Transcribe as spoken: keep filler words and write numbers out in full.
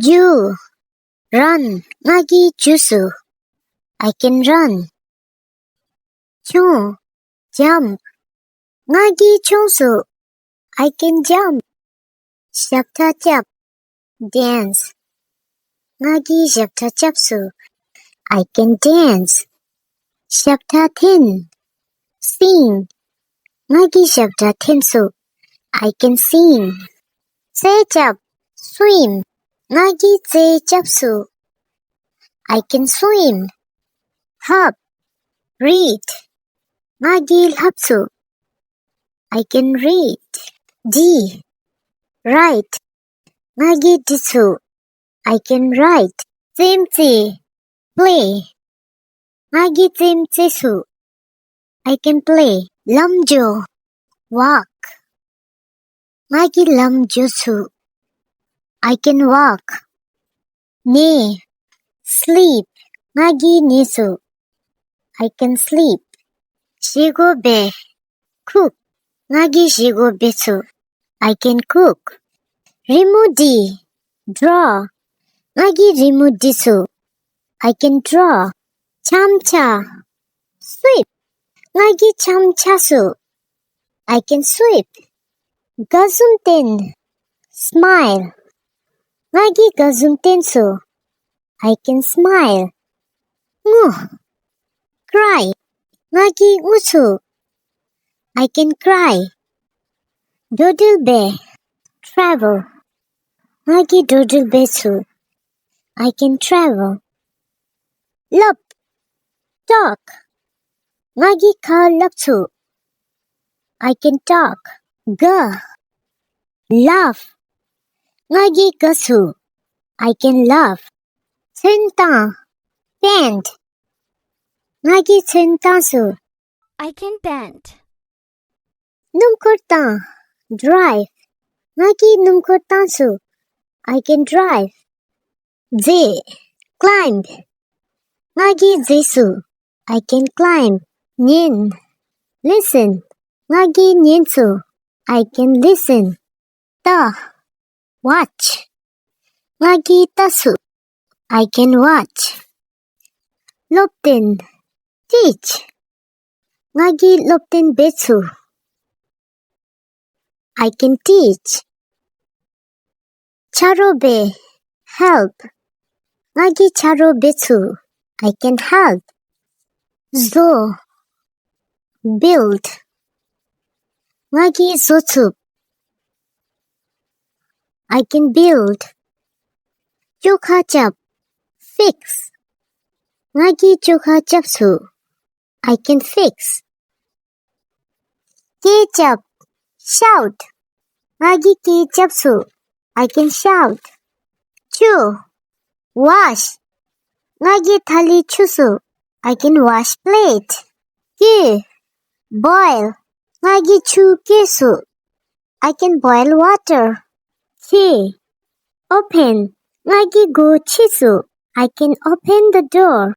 རྒྱུག། Run། ང་གིས་རྒྱུགས་སུ། I can run། མཆོང་། Jump། ང་གིས་མཆོངས་སུ། I can jump། ཞབས་ཁྲ་རྐྱབ། Dance། ང་གིས་ཞབས་ཁྲ་རྐྱབ་སུ། I can dance། ཞབས་ཁྲ་འཐེན། Sing། ང་གིས་ཞབས་ཁྲ་འཐེན་སུ། I can sing། རྩེད་རྐྱབ། Swim། ང་གིས་རྩེད་རྐྱབ་སུ། I can swim། ལྷབ། Read། ང་གིས་ལྷབ་སུ། I can read། འབྲི། Write། ང་གིས་འབྲི་སུ། I can write། རྩེདམོ་རྩེ། Play། ང་གིས་རྩེདམོ་རྩེ་སུ། I can play། ལམ་འགྱོ། Walk། ང་གིས་ལམ་འགྱོ་སུ། I can walk། ཉལ། Sleep། ང་གིས་ཉལ་སུ། I can sleep། བཞེས་སྒོ་འབད། Cook། ང་གིས་བཞེས་སྒོ་འབད་སུ། I can cook། རི་མོ་འབྲི། Draw། ང་གིས་རི་མོ་འབྲི་སུ། I can draw། འཆམ་རྐྱབ། Sweep། ང་གིས་འཆམ་རྐྱབ་སུ། I can sweep། དགའ་འཛུམ་བསྟན། Smile། ང་གིས་དགའ་འཛུམ་བསྟན་སུ། I can smile། ངུ། Cry། ང་གིས་ངུ་སུ། I can cry། འགྲོ་འགྲུལ་འབད། Travel། ང་གིས་འགྲོ་འགྲུལ་འབད་སུ། I can travel། སླབ། Talk། ང་གིས་ཁ་སླབ་སུ། I can talk། དགའ། Laugh། ང་གིས་དགའ་སུ། I can laugh། ཚོན་བཏང་། Paint། ང་གིས་ཚོན་བཏང་སུ། I can paint། སྣུམ་འཁོར་བཏང་། Drive། ང་གིས་སྣུམ་འཁོར་བཏང་སུ། I can drive། འཛེགས། Climb། ང་གིས་འཛེགས་སུ། I can climb། ཉན། Listen། ང་གིས་ཉན་སུ། I can listen། ལྟ། Watch། ང་གིས་ལྟ་སུ། I can watch། སློབ་སྟོན། Teach། ང་གིས་སློབ་སྟོན་འབད་སུ། I can teach། ཆ་རོགས་འབད། Help། ང་གིས་ཆ་རོགས་འབད་སུ། I can help། བཟོ། Build། ང་གིས་བཟོ་ཚུགས། I can build། བཅོ་ཁ་རྐྱབ། Fix། ང་གིས་བཅོ་ཁ་རྐྱབ་སུ། I can fix། སྐད་རྐྱབ། Shout། ང་གིས་སྐད་རྐྱབ་སུ། I can shout། འཁྱུ། Wash། ང་གིས་ཐ་ལི་འཁྱུ་སུ། I can wash plate། སྐྱེ། Boil། ང་གིས་ཆུ་སྐྱེ་སུ། I can boil water། ཕྱེ། Open། ང་གིས་སྒོ་ཕྱེ་སུ། I can open the door།